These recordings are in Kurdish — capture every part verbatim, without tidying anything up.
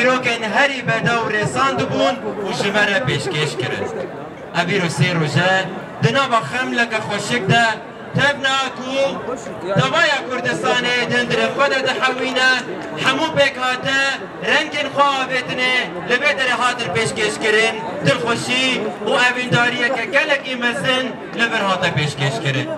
Çîrokên herî bedew rêsandibûn û ji me re pêşkêş kirin. Ev îro sê roj e, di nava xemleke xweşik de tevna ku tevaya Kurdistanê di hundirê xwe de dihewîne, hemû pêkhate rengên xwe avêtine, li vê derê hatin pêşkêşkirin, dilxweşî û evîndariyeke gelekî mezin li vir hate pêşkêşkirin.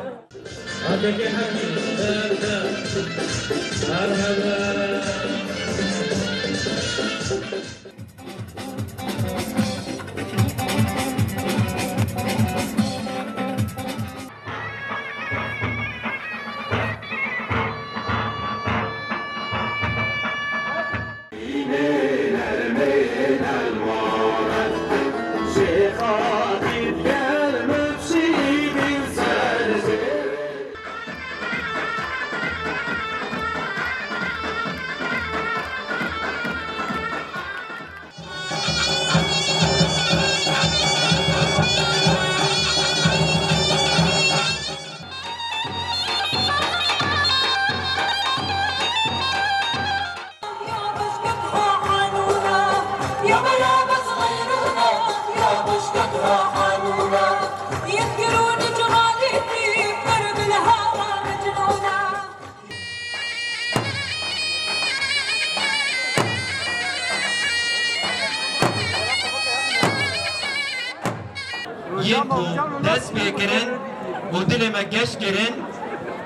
Yên ku dest pê kirin û dilê me geş kirin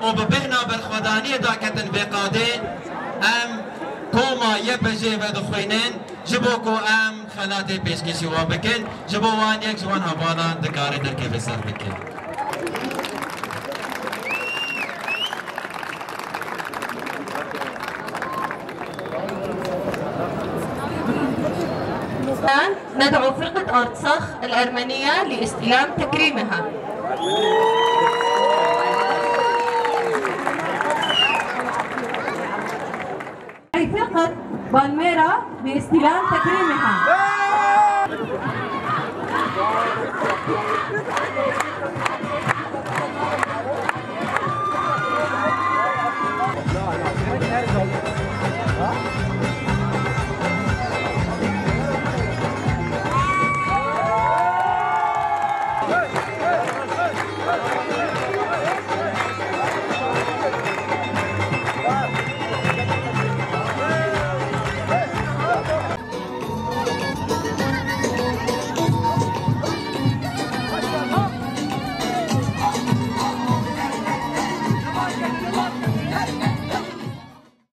û bi bêhna berxwedaniyê daketin vê qadê, em koma Y P J'ê vedixwînin, ji bo ku em xelatê pêşkêşî wan bikin, ji bo wan yek ji wan hevalan dikare derkeve ser bike. الآن ندعو فرقة أرتساخ الأرمنية لاستلام تكريمها. أي فرقة بالميرا باستلام تكريمها.